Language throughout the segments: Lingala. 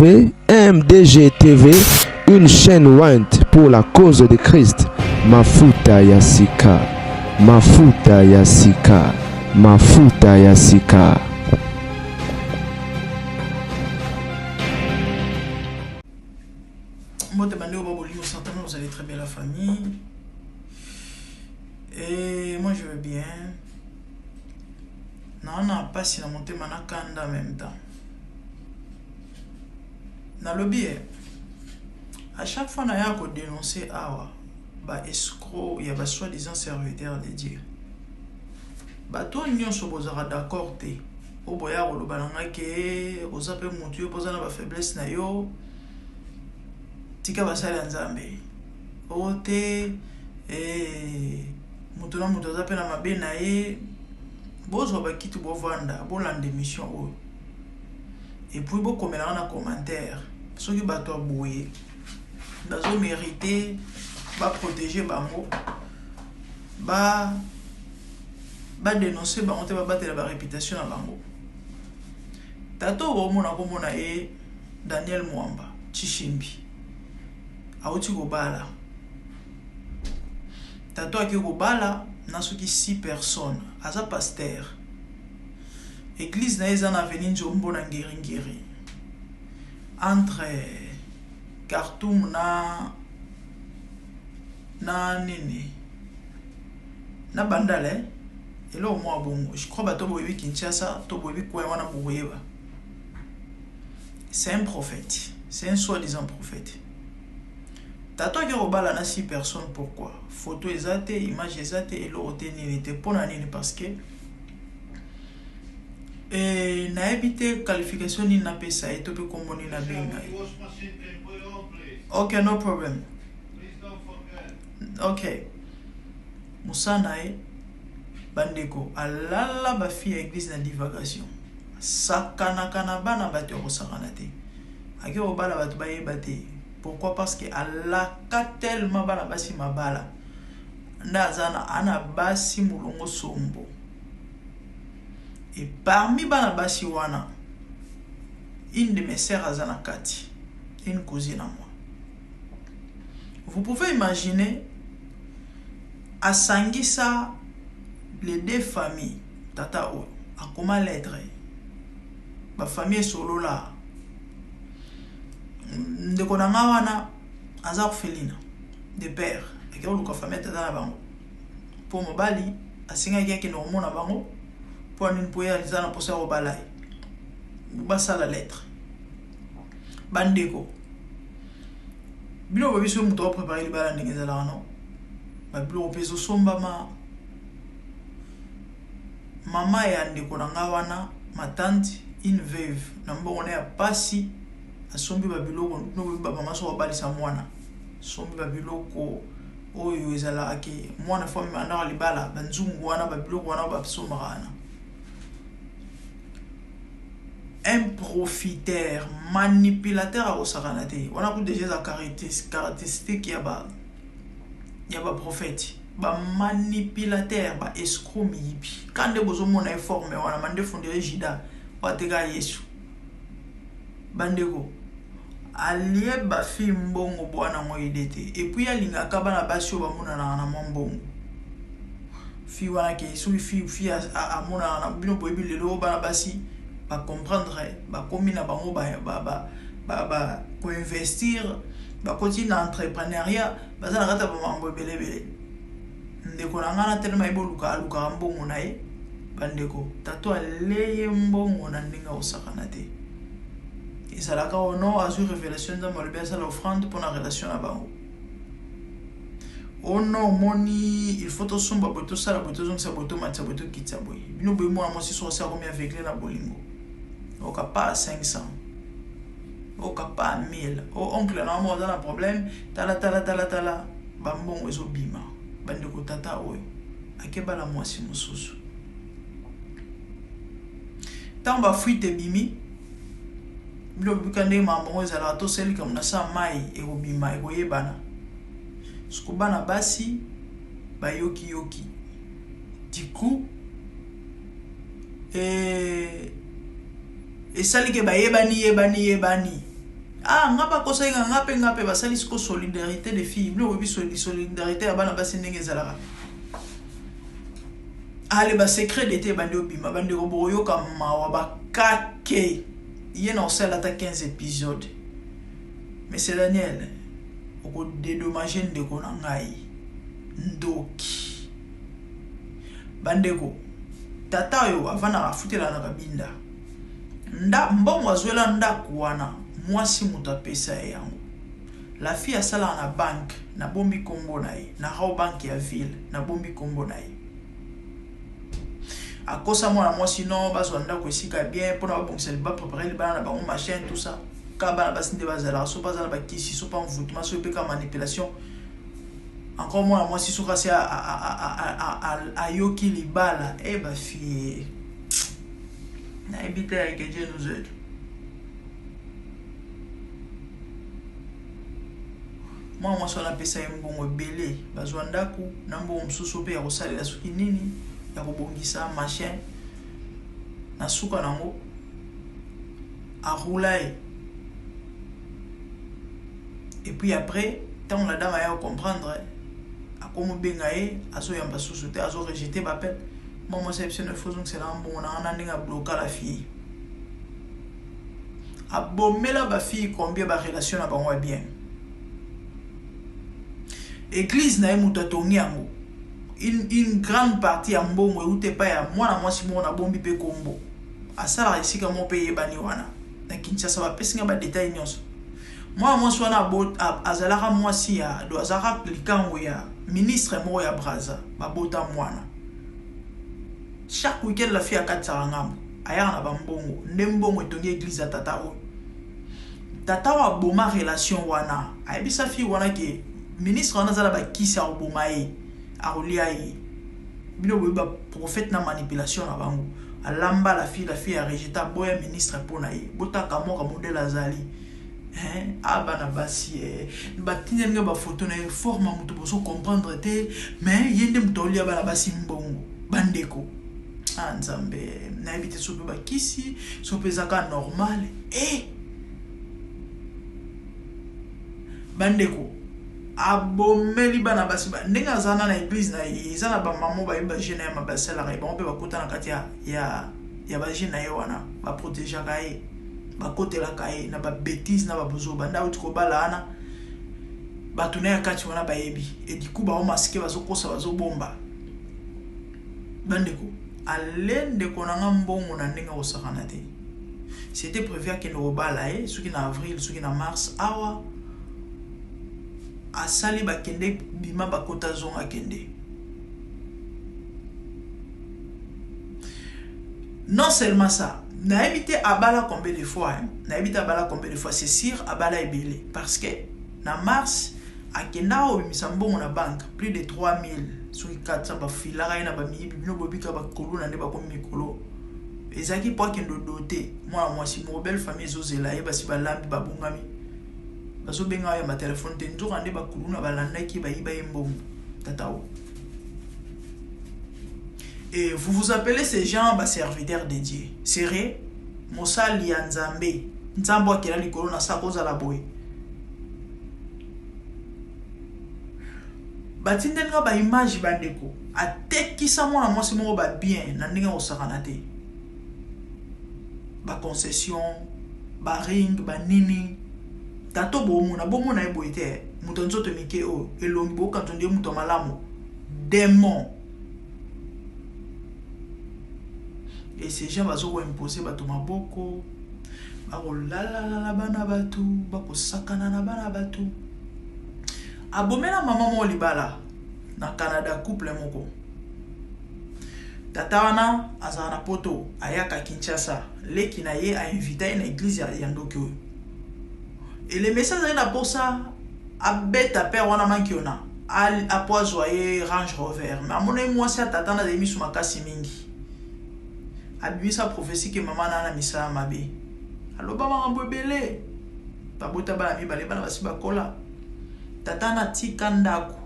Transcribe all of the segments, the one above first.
MDG TV, une chaîne ointe pour la cause de Christ. Mafuta ya sika, mafuta ya sika, mafuta ya sika. Mbote bandeko ba bolingo, certainement vous allez très bien la famille. Et moi je vais bien. Naona pasi na motema na kanda en même temps. Nalobi eh, à chaque fois naya ko dénoncer awa ba escrocs ya ba soi-disant serviteurs de Dieu. Bato nyonso bozalaka d'accord te. Oyo boya koloba na ngai ke oza pe mutu yo mpo oza na ba faiblesse na yo. Tika basali ya Nzambe. O te eh, moto na moto aza pe na mabe na ye. Bozwa bakiti bovanda, bolanda émission oyo. Et puis bokomela nga na commentaire soki bato ya boye bazo merite ba protéger bango ba ba dénoncer bango te babatela ba réputation na bango. Tata oyo omona komona ye Daniel Mwamba Tshishimbi awuti kobala. Tata ake kobala na soki 6 personnes, aza pasteur. Eglise na ye eza na avenue Nzombo na Ngiri-Ngiri entre Khartoum na na nini na Bandal eh? Eloko mwa bongo je crois bato boyebi Kinshasa to boyebi coin wana bokoyeba. C'est un prophète, c'est un soi-disant prophète. Tata ake kobala na 6 personnes pourquoi? Photo eza te, image eza te, eloko te nini te. Pona nini? Parce que Eh, nayebi te qualification nini napesa ye to mpe nkombo nini nabenga ye. Ok, no problem. Ok, mosala na ye bandeko alala bafille ya eglise na divagation, asakanaka na bana bato ya kosakana te, ake kobala bato bayeba te. Pourquoi? Parce que alaka tellement bana basi mabala nde aza na ana basi molongo sombo. Et parmi bana basi wana, une de mes sœurs aza na kati, une cousine à moi. Vous pouvez imaginer asangisa les deux familles, tata oyo akoma lettre, ba famille esolola. Ndeko na nga wana aza orpheline de père, ake koluka famille ya tata na bango. Po mobali asengaki akende komona bango po nini? Po ye aza na posa ya kobala ye, basala lettre. Bandeko, bino boyebi soki moto akoprepare libala ndenge ezalaka no, babiloko mpe ezosombama. Mama ya ndeko na nga wana, ma tante, une veuve, na mbongo na ya pasi asombi babiloko. Bino boyebi bamama soki babalisa mwana, asombi babiloko oyo ezalaka ke mwana fo amema ndako ya libala, banzungu wana, babiloko wana oyo basombaka wana. Un profiteur manipulateur akosakana te wana ku deja eza caractéristique ya ba ya ba prophète, ba manipulateur, ba escroc, miyibi. Ka nde bozomona ye forme wana mandefu ndele Judas oyo ateka Yesu. Bandeko, alie ba fille mbongo bwana ngo ide te. Et puis alingaka bana basi oyo bamonanaka na mwa mbongo. Fille wana ke soki fille amonana na bino, boyebi lelo bana basi ba comprendre, bakomi na bango ba koinvestir, bakoti na entrepreneuriat, baza na kati ya bamambo ebele ebele. Ndeko na ngai na telema ye boluka alukaka mbongo na ye. Bandeko, tato aleye mbongo na ndenge akosakana te. Ezalaka ono azwi révélation, Nzambe alobi asala offrande mpona relation na bango. Ono omoni il faut tosomba boye, tosala boye, tozongisa boye, tomatisa boye, tokitisa boye. Bino boye mwana mwasi soki asi akomi aveugle na bolingo, oka pa 500, oka pa 1000, o oncle na moko aza na problème, tala tala tala tala, bambongo ezobima. Bandeko, tata oyo akebala mwasi mosusu. Ntango bafuite ebimi, bino bobika ndenge makambo yango ezalaka, tosali likambo na sa mai ekobima, ekoyebana. Siko bana basi bayokiyoki, du coup esali ke bayebani yebani yebani. Ah nga bakosaki nga nga pe nga pe basali siko solidarité de filles bino boyebi solidarité ya bana basi ndenge ezalaka ale ba secret d'etat ebandi obima bandeko bokoyoka mawa bakake ye na osala ata 15 épisode monsieur Daniel okodedommage ndeko na ngai ndoki bandeko tata oyo avandaka afutelaka na kabinda Nda mbongo azuela ndaku wana muasi mutu apesa ye yango la fille asalaka na banque na bombi kombo na ye na rawbank ya ville na bombi kombo na ye akosa mwana mwasi non bazwa ndako esika ya bien mpona babongisa ba prepare libala na bango machin tout ça kaka bana basi nde bazalaka so baza na bakisi so pa envoûtement so mpe ka manipulation encore mwana mwasi soki asi ayoki libala e eh, bafille nayebi te que Dieu nous aide mwana mwasi wana apesa ye mbongo ebele bazwa ndako na mbongo mosusu mpe ya kosalela soki nini ya kobongisa machin na suka nango arula ye et puis après ntango la dame aya comprendre akomobenga ye azoyamba susu te azorejete baappel Mwa mwasi ayebisi no faut ozongisela nga mbongo na nga na ndenge abloka la fille. Abomela ba fille combien ba relation na bango ya bien. Eglise na ye moto atongi yango. Une, une grande partie ya mbongo euta epai ya mwana mwasi moko nabombi mpe kombo. Asalaka esika moko mpe eyebani wana na Kinshasa bapesi nga ba detail nyonso. Mwana mwasi wana azalaka mwasi ya do azalaka likango ya ministre moko ya Brazza babota mwana. Chaque week-end la fille akatisaka ngambo ayaka na bambongo nde mbongo etongi eglise ya tata oyo. Tata oyo aboma relation wana ayebisa fille wana ke ministre wana aza na bakisi akoboma ye akolia ye. Bino boyebi ba prophète na manipulation na bango. Alamba la fille, la fille a rejeta aboya ministre mpo na ye. Botaka moka modèle azali. Hein? Ah bana basi eh. Batindeli nga ba photo na ye forme ya moto bozo comprendre te mais ye nde moto aolia bana basi mbongo. Bandeko. Ah Nzambe, nayebi te soki bakisi, soki eza kaka normal. Eh! Bandeko, abomeli bana basi ba ndenge aza na na eglise na ye eza na ba maman bayebi ba jeune ya mabe asalaka ye bango mpe bakota na kati ya ya ya ba jeune na ye wana ba protegeaka ye bakotelaka ye na ba betise na ba buzoba nde auti kobala wana bato na ya kati wana bayebi et du coup bao masque bazokosa bazobomba bandeko ale ndeko na nga mbongo na ndenge akosakana te c'était prévu akende kobala ye soki na avril soki na mars awa asali bakende bima bakota zonga kende non seulement ça nayebi te abala combien de fois hein? Nayebi te abala combien de fois c'est sûr abala ebele parce que na mars akendaka kobimisa mbongo na banque plus de 3000 soki 400 bafilaka ye na bamiyibi bino bobika bakuluna nde bakomi mikolo ezalaki mpo akende odote mwana mwasi moko belle famille ezozela ye basi balambi babongami bazobenga ye batelefone te nzoka nde bakuluna balandaki ye bayiba ye mbongo tata oyo. Et vous vous appelez ces gens ba serviteurs de Dieu. Sérieux? Mosali ya Nzambe. Nzambe akela likolo na sa kozala boye. Batindeli nga ba image bandeko. Atekisa mwana mwasi moko ba bien na ndenge kosakana te. Ba concession, ba ring, ba nini. Tato bomona, bomona ye boye te. Moto nzoto mike oyo, elongi bokanzo nde moto malamu. Demon. Et ces gens bazo ko imposer bato maboko, bakolalalala bana bato, bakosakana na bana bato. Abomela mama moko libala na Canada couple moko. Tata wana azala na poto, ayaka Kinshasa, leki na ye a invita ye na eglise ya ndoki oyo. Elemesi azali na posa abeta père wana mankiona apo azwa ye Range Rover mais amona ye mwasi ya tata na azali misu makasi mingi abimisa prophetie ke mama na na misala mabe aloba makambo ebele babota bana mibale bana basi bakola tata na atika ndako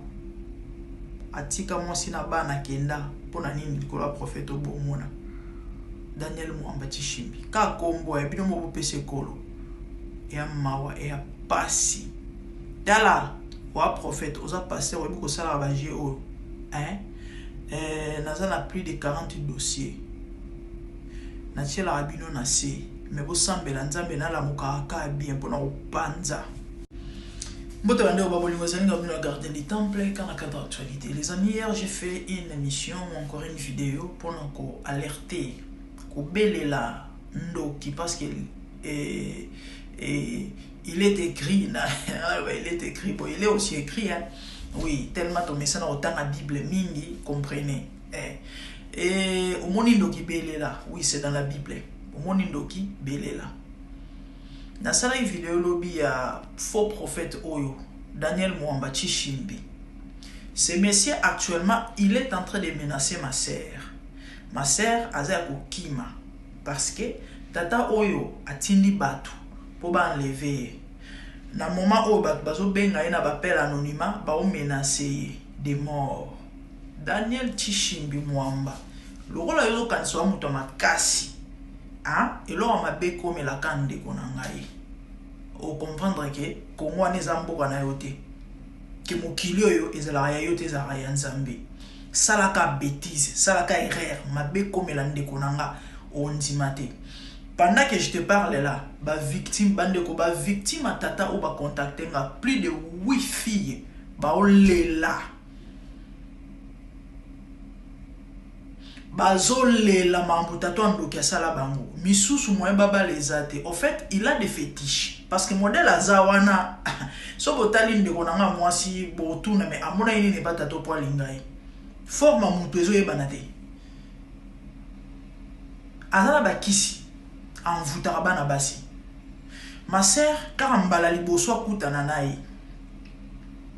atika mwasi na bana kenda mpo na nini likolo ya prophète obomona Daniel Mwamba Tshishimbi ka kombo ya bino moko bopesa ekolo. Eya mawa, eya pasi. Tala, oa prophète, oza pasteur, oyebi kosalaka ba jeux oyo. Hein? Eh, naza na plus de 40 dossiers. Natielaka bino na se, mais bosambela Nzambe nalamukaka kaka bien pona kopanza. Mbote bandeko ba bolingo ezali nga bino ya gardien du temple quand na cadre actualité. Les amis, hier j'ai fait une émission ou encore une vidéo pona ko alerter, kobelela ndoki parce que et, et il est écrit na, il est écrit bon il est aussi écrit hein. Oui, tellement tomesana kotanga Bible mingi, comprenez. Eh. Et omoni ndoki belela, oui c'est dans la Bible. Omoni ndoki belela. Nasalaki video lobi ya faux prophète oyo Daniel Mwamba Tshishimbi. Ce monsieur actuellement, il est en train de menacer ma sœur. Ma sœur aza ya kokima parce que tata oyo atindi batu po ba enlever ye. Na moment oyo batu bazo benga ye na ba appel anonymat bao menacer ye de mort. Daniel Tshishimbi Mwamba lokola yo ozo kanisa oza mutu ya makasi hein eloko ya mabe ekomela ka ndeko na ngai o comprendre que Congo wana eza mboka na yo te que mokili oyo ezalaka ya yo te ezalaka ya Nzambe. Salaka betise, salaka erreur, mabe ekomela ndeko na nga, ondima te. Pendant que je te parle là, ba victimes, ba ndeko, ba victimes ya tata oyo ba contacter nga, plus de 8 filles, baolela. Bazolela makambo tata ya ndoki asala bango. Misusu moyen babala eza te. Au fait, il a des fétiches. Parce que modèle aza wana, soki botali ndeko na nga mwasi, botuna mais amonaki nini epa tata po alinga ye. Forme ya mutu ezoyebana te. Aza na bakisi, envoutaka bana basi. Ma sœur, kaka mbala liboso akutana na ye.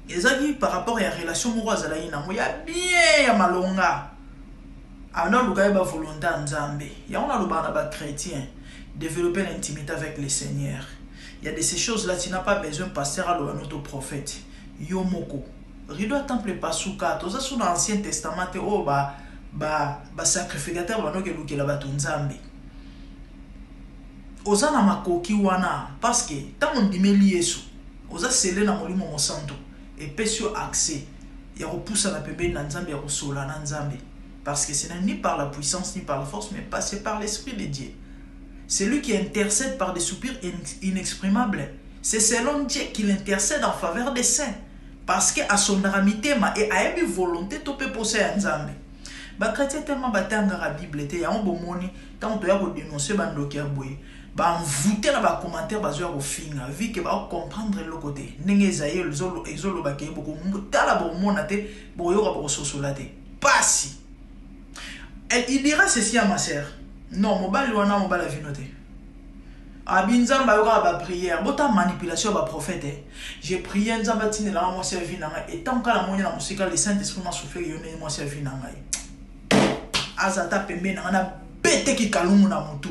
Ezalaki par rapport ya relation moko azalaki nango ya bien ya malonga. Abanda koluka yeba volonte ya Nzambe. Yango nalobaka na ba chretiens, developper l'intimite avec le Seigneur. Il y a de ces choses là, tu n'as pas besoin pasteur aloba no to prophète. Yo moko. Rideau ya temple epasuka, toza su na ancien testament te oyo ba ba ba sacrificateur banoki elukela bato Nzambe. Oza na makoki wana parce que tango ondimeli Yesu, oza scelle na Molimo Mosantu, epesi yo accès ya kopusana pembeni na Nzambe, ya kosolola na Nzambe. Parce que ce n'est ni par la puissance ni par la force, mais c'est par l'Esprit de Dieu. C'est lui qui intercède par des soupirs inexprimables. C'est selon Dieu qu'il intercède en faveur des saints. Parce que asondaka mitema et ayebi volonté to pe posa ya Nzambe. Ba chrétiens tellement batangaka Bible te, yango bomoni tango toya ko dénoncer ba ndoki ya boye, ba envoûter na ba commentaires bazoya kofinga, vu que ba comprendre eloko te. Ndenge Esaïe ezoloba ke boko tala bokomona te, bokoyoka bokososola te. Pasi. Elle, il dira ceci à ma sœur. Non, mobali wana mobali ya vino te. Abi Nzambe ayokaka ba prière. Bota manipulation ya ba prophète. Eh. J'ai prié Nzambe atindela nga mwasi ya vie na ngai. Et tant kala moni na mosika le Saint-Esprit m'a soufflé yo ndenge mwasi ya vie na ngai. Aza ata pembeni na ngai na beteki kalungu na mutu.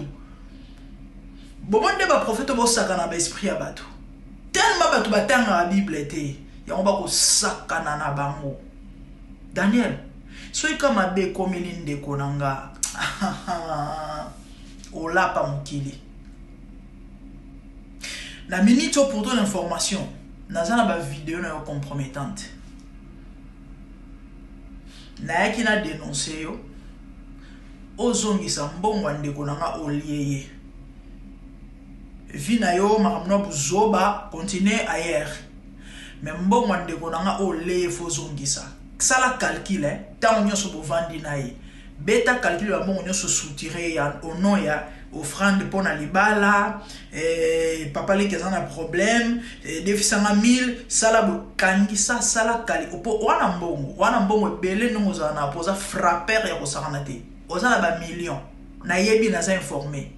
Bomoni nde ba prophète bosakana ba esprit ya bato. Tellement bato batangaka Bible te. Yango bakosakana na bango. Daniel, soki ka mabe ekomeli ndeko na nga olapa mokili. Na minute oyo pour ton information, naza na ba video na yo compromettante. Nayaki na denoncer yo, ozongisa mbongo ya ndeko na nga olie ye. Vie na yo makambo na buzoba continue ailleurs. Mais mbongo ya ndeko na nga olie ye faut ozongisa. Sala calcul hein, tango nionso bovandi na ye. Beta calcul ya mbongo nionso soutire ya au nom ya offrande pona libala, eh, papa leki aza na problème, eh, defisa nga 1000, sala bo kangisa, sala kali po wana mbongo, wana mbongo ebele ndongo ozala na po oza frappeur ya kosakana te. Oza na ba millions. Nayebi naza informé.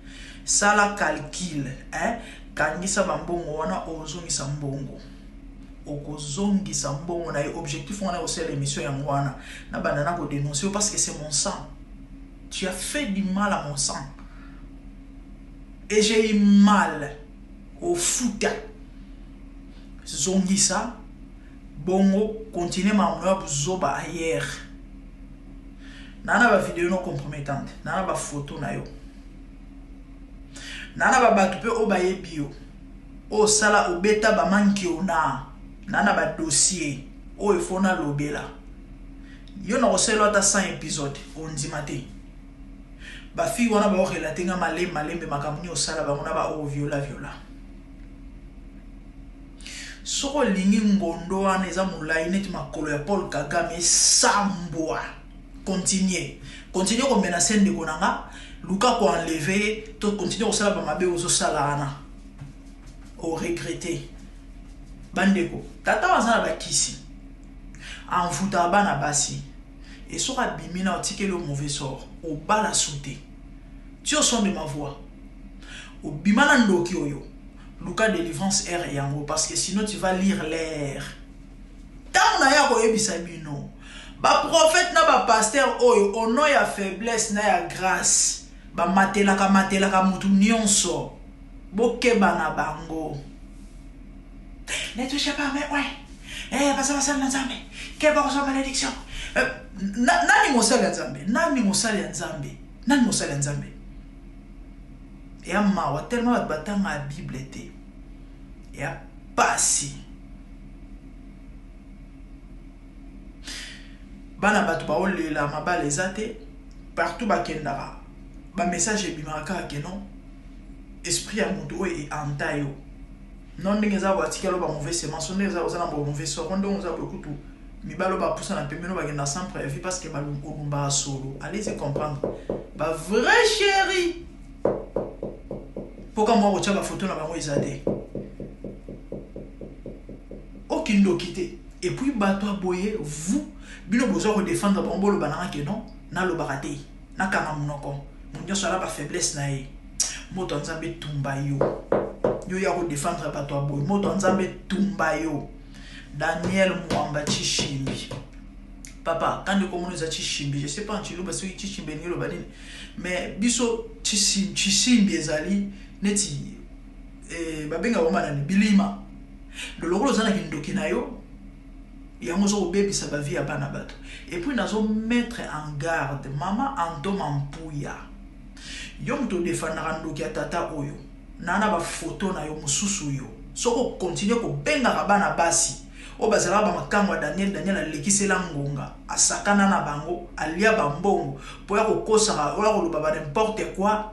Sala calcul hein, kangisa ba mbongo wana ozongisa mbongo. Okozongisa mbongo na ye. Objectif wana osala émission yango wana. Na banda na ko dénoncer parce que c'est mon sang. Tu as fait du mal à mon sang. Et j'ai eu mal au futa. Zongisa bongo continuer makambo ya buzoba ailleurs. Na na ba vidéo non compromettante, na na ba photo na yo. Na na ba bato pe oyo bayebi yo. Oyo osala obeta ba mankiona na na ba dossier oyo faut nalobela yo nakosalela ata 100 episode ondima te. Ba fille wana bao relate nga malembe malembe makambo nini osala bango na ba oyo viola viola. Soki olingi ngondo wana eza molayi neti makolo ya Paul Kagame esambwa. Continuer. Continuer ko menacer ndeko na nga, luka ko enlever ye to continuer kosala ba mabe ozo sala wana. O regretter. Bandeko, tata aza na bakisi. Envoutaka bana basi. Et soki abimi na otikeli yo mauvais sort, obala su te. Ti au son de ma voix. Obima na ndoki oyo. Luka delivrance heure yango parce que sinon tu vas lire l'air. Tango na ya koyebisa bino ba prophète na ba pasteur oyo au nom ya faiblesse na ya grâce ba matelaka matelaka mutu nionso bokeba na bango. Ne touchez pas mais ouais. Eh baza basali na Nzambe. Keba kozwa malédiction. Eh, na, nani mosali ya Nzambe? Nani mosali ya Nzambe? Nani mosali ya Nzambe? Ya mawa tellement bato batanga Bible te. Ya pasi. Bana bato baolela mabala eza te partout bakendaka ba message ebimaka kaka ke non esprit ya moto oyo eanta yo non ndenge eza batikala ba mauvais semence ndenge eza oza na ba mauvais sort ndenge oza boye kutu mibali oyo bapusana pembeni oyo bakenda sans préavis parce que olumbaka solo. Allez-y comprendre ba vrai chéri mpoka mwa kotya bafoto na bango eza te okindoki te. Et puis bato ya boye vous bino bozwa kodefendre bango, boloba nanga ke non nalobaka te, nakanga monoko, moto nyonso ala bafaiblesse na ye. Moto ya Nzambe etumba yo, yo ya kodefendre bato ya boye, moto ya Nzambe etumba yo. Daniel Mwamba Chishimbi, papa kandi komona eza Chishimbi, je sais pas en Tshiluba soki Chishimbi elingi eloba nini, mais biso Chishimbi ezali neti eh, babengaka bango banani bilima. Lokola oza na kindoki na yo yango oza kobebisa bavie ya bana bato. Et puis nazo mettre en garde mama Antoma Mpuya, yo moto odefandaka ndoki ya tata oyo na na bafoto na yo mosusu yo soki okontinue kobengaka bana basi oyo bazalaka bamakango ya Daniel, Daniel alekisela ngonga asakana na bango alia bambongo mpo ya kokosaka oya koloba ba n'importe quoi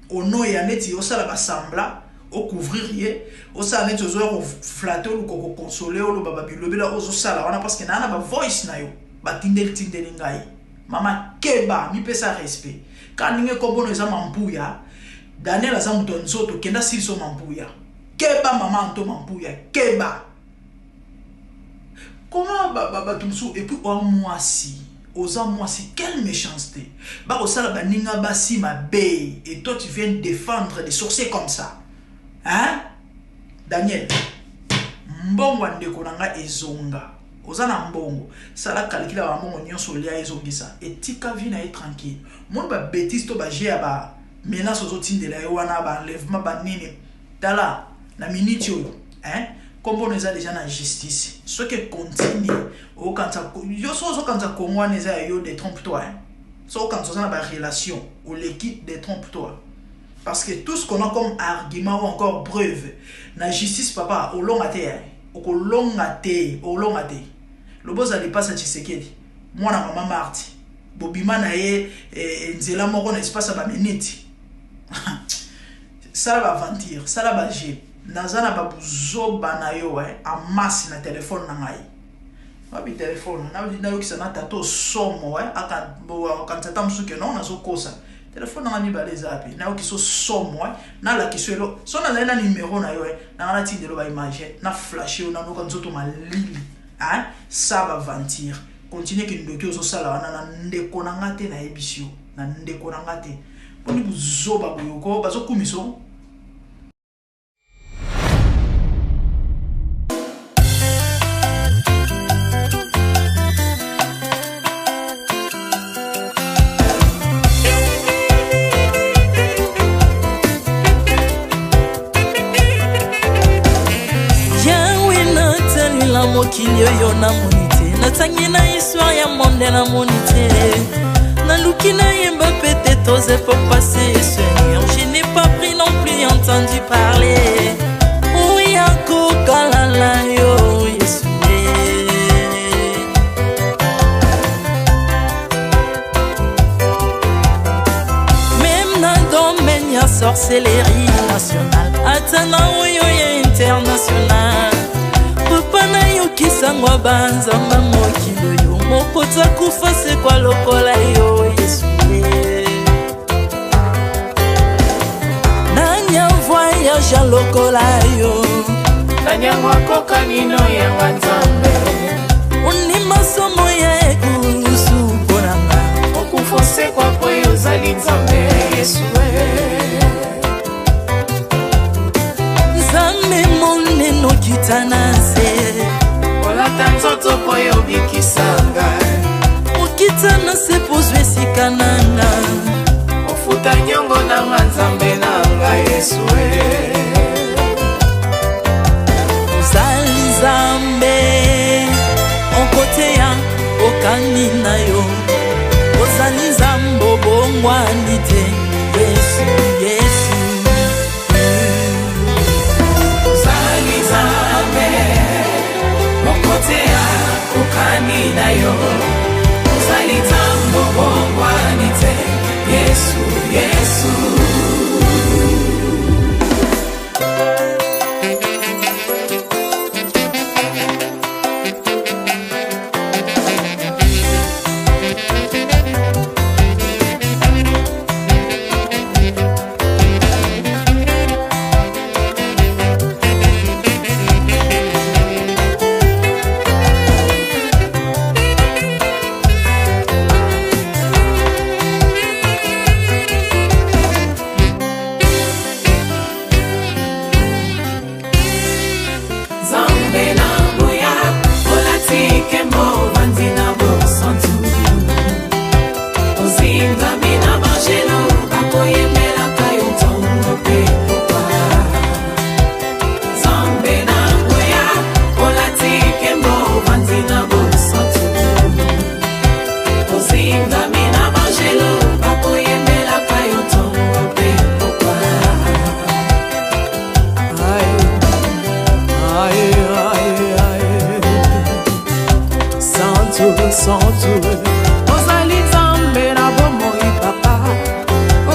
ono ya neti osala basambla ocouvrir ye osala neti ozoya koflate oluka kokonsole oloba babilobela ozosala wana parce que naa na bavoice na yo batindeli tindeli ngai. Mama keba, mipesa respect kaka ndenge kombono eza Mampuya. Daniel aza moto ya nzoto, kenda siliso Mampuya. Keba mama Anto Mampuya, keba koma bato mosusu. Et puis oa mwasi, oza mwasi, quelle méchanceté bakosala baninga basi mabe et toi tu viens défendre des sorciers comme ça, hein? Daniel, mbongo ya ndeko na ngai ezonga. Oza na mbongo, sala calcul ya bambongo nyonso olia ezongisa, etika vie na ye tranquille. Moni ba bêtise to ba jeu ya ba menace ozotindela ye wana, ba enlèvement banini, tala na minute oyo, hein, kombono eza deja na justice. Soki econtinue okanisa yo, so ozokanisa Kongo wana eza ya yo, détrompe toi, hein. So okanisa oza na ba relation oleki, détrompe toi, parce que tout ce qu'on a comme argument ou encore preuve na justice, papa olonga te, hein. Okolonga te, olonga te. Lobo ozali pasa Tshisekedi mwana mama Marti bobima na ye nzela moko na espace ya baminiti. Sala baaventure, sala baje, naza na babuzoba na yo en masse na telefone na ngai. Wapi telefone nayokisa na tata somo akanisa ata mosusu ke non nazokosa. Telefone nanga mibale eza wapi? Nayokisa somo, nalakisa elo so nazali na numero na yo, nanga natindelo baimage na flashe yo nanoka nzoto malili. Sa baventure continue kindoki ozosala wana na ndeko na nga te, nayebisi yo na ndeko na nga te. Mponi buzoba boyoko bazokumisa. Yawe, natalela mokili oyo namoni te, natangi na histoire ya monde namoni te, naluki nayemba peut-être aux efforts passés. Seigneur, je n'ai pas pris non plus entendu parler. Banzamba mokili oyo moko takufa sekwa lokola yo Yesu ye. Nani avoyage lokola yo? Nani yango akokani no yanga Nzambe? Ondima somo ya ekulusu mpo na nga. Okufa osekwa mpo yo ozali Nzambe Yesu e. Nzambe monene okita na nse. Olata nzoto mpo yo obikisa ngai. Okita na nse mpo ozwa esika na nga. Ofuta nyongo na nga Nzambe na ngai Yesu e. Ozali Nzambe okoteya okani na yo. Ozali Nzambe obongwani te Yesu, Yesu. Ozali Nzambe okoteya okani na yo. Ozali Nzambe obongwani te Yesu, Yesu. Nzambe na nguya, olati nkembo, ovandi na bosantu. Ozingami na bangelu, bakoyembelaka yo ntongo mpe pokwa. Nzambe na nguya, olati nkembo, ovandi na bosantu. Ozingami na bangelu, bakoyembelaka yo ntongo mpe pokwa. Aïe, aïe, aïe, aïe. Santu, santu. Ozali Nzambe na bomoi papa.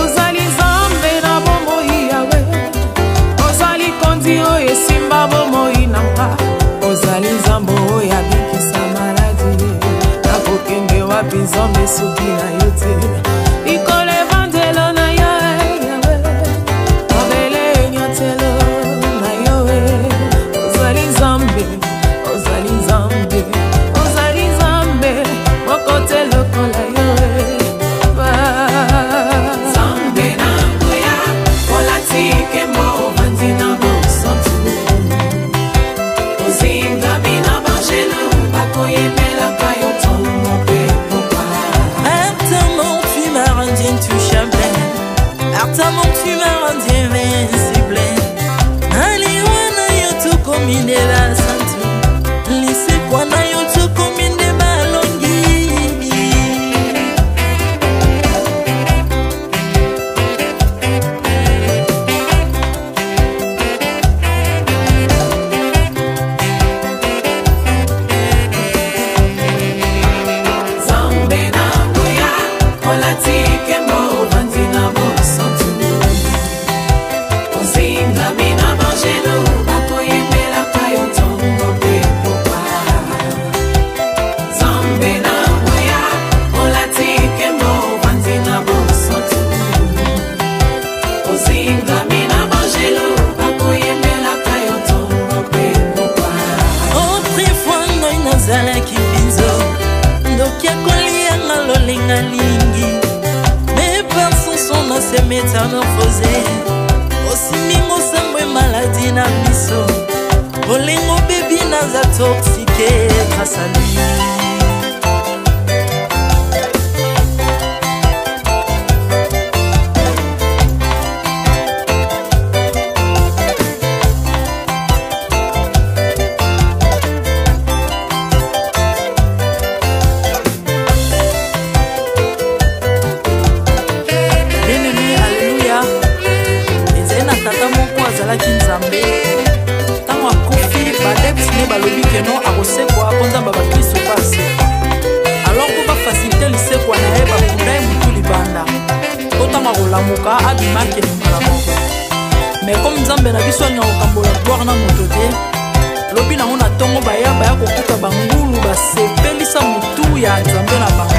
Ozali Nzambe na bomoi Yawe. Ozali kondi oyo esimba bomoi na nga. Ozali Nzambe oyo abikisa maladi. Nakokende wapi Nzambe soki na yo te. Likolo evandelo na yo Yawe. Mabele enyatelo na yo. Ozali Nzambe, ozali Nzambe, ozali Nzambe, moko te lokola yo. Nzambe na nguya, olati nkembo, ovandi na bosantu. Ozingami na bangelu, bakoyembelaka yo ntongo mpe pokwa. Par ta mort, tu m'as rendu intouchable. Par ta mort, tu m'as rendu invincible. Naliwa na yo tokomi nde basantu. Lisekwa na yo tokomi nde balongi. Nzambe na nguya, olati nkembo, ovandi na bosantu. Ozingami na bangelu, bakoyembelaka yo ntongo mpe pokwa. Nzambe na nguya, olati nkembo, ovandi na bosantu. Ozingami na bangelu, bakoyembelaka yo ntongo mpe pokwa. Autrefois ngai nazalaki mbinzo, ndoki akolianga lolenga lingi. Mais par son sang na se métamorphosé. Osimbi sango maladi na miso. Bolingo bebi naza toxique grâce à lui. Bien-aimé, alleluya. Ezali na tata moko azalaki Nzambe. Ntango akufi, baadeptes ne balobi ke non, akosekwa mpo Nzambe bakristo mpe asekwa. Alors mpo bafaciliter lisekwa na ye, bakunda ye motu libanda, mpo ntango akolamuka abima akende mbala moko. Mais comme Nzambe na biso alinga kokambola gloire na moto te, lobi nango na ntongo baya kokuta bangulu. Bakatisa motu ya nzambe na bango.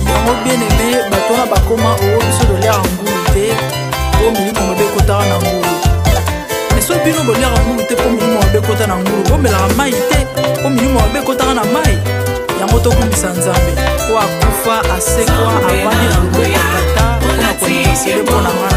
Yango, bien aimé, bato wana bakoma oo biso toliaka ngulu te mpo milimo mabe ekotaka na ngulu. Mais soki bino boliaka ngulu te mpo milimo mabe ekota na ngulu, bomelaka mai te mpo milimo mabe ekotaka na mai. Yango tokumbisa Nzambe oyo akufa, asekwa, avandi na loboko ya Tata mpona kointercéder mpo na ngai.